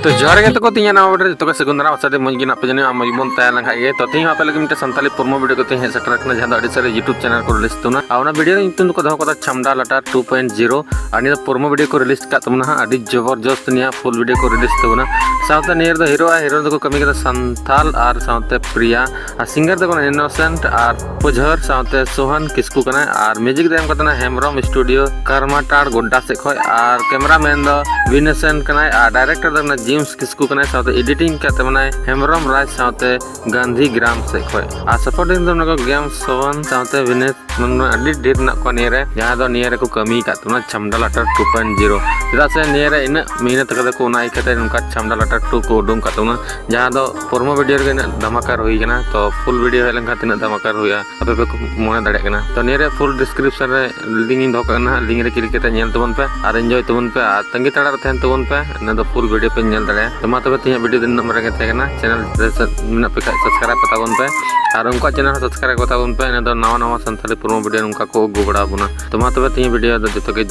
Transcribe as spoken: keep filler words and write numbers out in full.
ᱛᱚ ᱡᱚᱦᱟᱨ ᱜᱮ ᱛᱟᱠᱚ, ᱛᱤᱧᱟᱹ ᱱᱟᱣᱟ video ᱨᱮ ᱡᱚᱛᱚ ᱜᱮ ᱥᱟᱹᱜᱩᱱ ᱫᱟᱨᱟᱢ᱾ ᱟᱥᱟ ᱫᱤᱧ ᱢᱚᱡᱽ ᱜᱮ ᱢᱮᱱᱟᱜ ᱯᱮ ᱡᱟᱹᱱᱤᱡ, ᱟᱨ ᱢᱚᱡᱽ ᱵᱚᱱ ᱛᱟᱦᱮᱸ ᱞᱮᱱ ᱠᱷᱟᱡ ᱜᱮ᱾ ᱛᱚ ᱛᱤᱦᱤᱧ ᱦᱚᱸ ᱟᱯᱮ ᱞᱟᱹᱜᱤᱫ ᱢᱤᱫᱴᱮᱱ ᱥᱟᱱᱛᱟᱞᱤ promo video ᱠᱟᱛᱮ ᱦᱮᱡ ᱥᱮᱴᱮᱨ ᱟᱠᱟᱱᱟ, ᱡᱟᱦᱟᱸ ᱫᱚ ᱟᱹᱰᱤ ᱥᱟᱹᱨᱤ YouTube channel ᱠᱚᱨᱮ release ᱛᱟᱵᱚᱱᱟ᱾ ᱟᱨ ᱚᱱᱟ video ᱨᱮ ᱧᱩᱛᱩᱢ ᱫᱚᱠᱚ ᱫᱚᱦᱚ ᱠᱟᱫᱟ ᱪᱷᱟᱢᱰᱟ ᱞᱟᱴᱟ two point zero᱾ ᱟᱨ ᱱᱤᱭᱟᱹ ᱫᱚ promo video ᱠᱚ release ᱟᱠᱟᱫ ᱛᱟᱵᱚᱱᱟ ᱦᱟᱸᱜ, ᱟᱹᱰᱤ ᱡᱚᱵᱚᱨᱡᱚᱥᱛ ᱱᱤᱭᱟᱹ full video ᱠᱚ release ᱛᱟᱵᱚᱱᱟ᱾ ᱥᱟᱶᱛᱮ ᱱᱤᱭᱟᱹ ᱨᱮᱫᱚ hero ᱟᱨ heroine ᱫᱚᱠᱚ ᱠᱟᱹᱢᱤ ᱠᱟᱫᱟ ᱥᱟᱱᱛᱷᱟᱞ ᱟᱨ ᱥᱟᱶᱛᱮ ᱯᱨᱤᱭᱟ᱾ ᱟᱨ singer ᱫᱚ ᱠᱟᱱᱟ ᱤᱱᱳᱥᱮᱱᱴ ᱟᱨ ᱯᱩᱡᱷᱟᱹᱨ, ᱥᱟᱶᱛᱮ ᱥᱳᱦᱟᱱ ᱠᱤᱥᱠᱩ ᱠᱟᱱᱟᱭ᱾ ᱟᱨ music ᱫᱚ ᱮᱢ ᱠᱟᱫᱟ ᱦᱮᱢᱵᱨᱚᱢ studio ᱠᱟᱨᱢᱟᱴᱟᱲ ᱜᱳᱰᱰᱟ ᱥᱮᱫ ᱠᱷᱚᱡ᱾ ᱟᱨ cameraman ᱫᱚ ᱵᱤᱱᱮᱥᱮᱱ ᱠᱟᱱᱟᱭ᱾ ᱟᱨ director ᱫᱚ ᱠᱟᱱᱟ ᱡᱮᱢᱥ ᱠᱤᱥᱠᱩ ᱠᱟᱱᱟᱭ, ᱥᱟᱶᱛᱮ editing ᱠᱟᱛᱮ ᱢᱮᱱᱟᱭ ᱦᱮᱢᱵᱨᱚᱢ ᱨᱟᱡᱽ ᱥᱟᱶᱛᱮ ᱜᱟᱱᱫᱷᱤ ᱜᱨᱟᱢ ᱥᱮᱫ ᱠᱷᱚᱡ᱾ ᱟᱨ supporting ᱫᱚ ᱢᱮᱱᱟᱜ ᱠᱚᱣᱟ ᱜᱮᱢ ᱥᱳᱦᱟᱱ ᱥᱟᱶᱛᱮ ᱵᱤᱱᱮᱥ, ᱢᱟᱱᱮ ᱟᱹᱰᱤ ᱰᱷᱮᱨ ᱢᱮᱱᱟᱜ ᱠᱚᱣᱟ ᱱᱤᱭᱟᱹ ᱨᱮ, ᱡᱟᱦᱟᱸ ᱫᱚ ᱱᱤᱭᱟᱹ ᱨᱮᱠᱚ ᱠᱟᱹᱢᱤ ᱟᱠᱟᱫ ᱛᱟᱵᱚᱱᱟ ᱪᱷᱟᱢᱰᱟ ᱞᱟᱴᱟ two point zero᱾ ᱪᱮᱫᱟᱜ ᱥᱮ ᱱᱤᱭᱟᱹ ᱨᱮ ᱤᱱᱟᱹᱜ ᱢᱮᱦᱱᱚᱛ ᱠᱟᱫᱟ ᱠᱚ, ᱚᱱᱟ ᱤᱭᱠᱟᱹᱛᱮ ᱱᱚᱝᱠᱟ ᱪᱷᱟᱢᱰᱟ ᱞᱟᱴᱟ two ᱠᱚ ᱩᱰᱩᱝ ᱟᱠᱟᱫ ᱛᱟᱵᱚᱱᱟ, ᱡᱟᱦᱟᱸ ᱫᱚ promo video ᱨᱮᱜᱮ ᱤᱱᱟᱹᱜ ᱫᱷᱟᱢᱟᱠᱟᱨ ᱦᱩᱭ ᱠᱟᱱᱟ᱾ ᱛᱚ full video ᱦᱮᱡ ᱞᱮᱱᱠᱷᱟᱱ ᱛᱤᱱᱟᱹᱜ ᱫᱷᱟᱢᱟᱠᱟᱨ ᱦᱩᱭᱩᱜᱼᱟ, ᱟᱯᱮ ᱯᱮ ᱢᱚᱱᱮ ᱫᱟᱲᱮᱭᱟᱜ ᱠᱟᱱᱟ᱾ ᱛᱚ ᱱᱤᱭᱟᱹ ᱨᱮ full description ᱨᱮ link ᱤᱧ ᱫᱚᱦᱚ ᱠᱟᱜ ᱠᱟᱱᱟ, link ᱨᱮ click ᱠᱟᱛᱮ ᱧᱮᱞ ᱛᱟᱵᱚᱱ ᱯᱮ ᱟᱨ enjoy ᱛᱟᱵᱚᱱ ᱯᱮ ᱟᱨ ᱛᱟᱺᱜᱤ ᱛᱟᱲᱟᱜ ᱨᱮ ᱛᱟᱦᱮᱱ ᱛᱟᱵᱚᱱ ᱯᱮ᱾ ᱤᱱᱟᱹ ᱫᱚ full video ᱯᱮ ᱧᱮᱞ ᱫᱟᱲᱮᱭᱟᱜᱼᱟ᱾ ᱛᱚ ᱢᱟ ᱛᱚᱵᱮ ᱛᱤᱦᱤᱧᱟᱜ video ᱫᱚ ᱱᱤᱱᱟᱹᱜ ᱢᱟᱨᱟᱝ ᱜᱮ ᱛᱟᱦᱮᱸ ᱠᱟᱱᱟ᱾ Channel ᱨᱮ ᱥᱮ ᱢᱮᱱᱟᱜ ᱯᱮ ᱠᱷᱟᱡ subscribe ᱠᱟᱛᱟ ᱵᱚᱱ ᱯᱮ ᱟᱨ ᱩᱱᱠᱩᱣᱟᱜ channel ᱦᱚᱸ subscribe ᱠᱟᱛᱟ ᱵᱚᱱ ᱯᱮ᱾ ᱤᱱᱟᱹ ᱫᱚ ᱱᱟᱣᱟ ᱱᱟᱣᱟ ᱥᱟᱱᱛᱟᱲᱤ promo video ᱱᱚᱝᱠᱟ ᱠᱚ ᱟᱹᱜᱩ ᱵᱟᱲᱟ ᱟᱵᱚᱱᱟ᱾ ᱛᱚ ᱢᱟ ᱛᱚᱵᱮ ᱛᱤᱦᱤᱧ video ᱫᱚ ᱡᱚᱛᱚ ᱜᱮ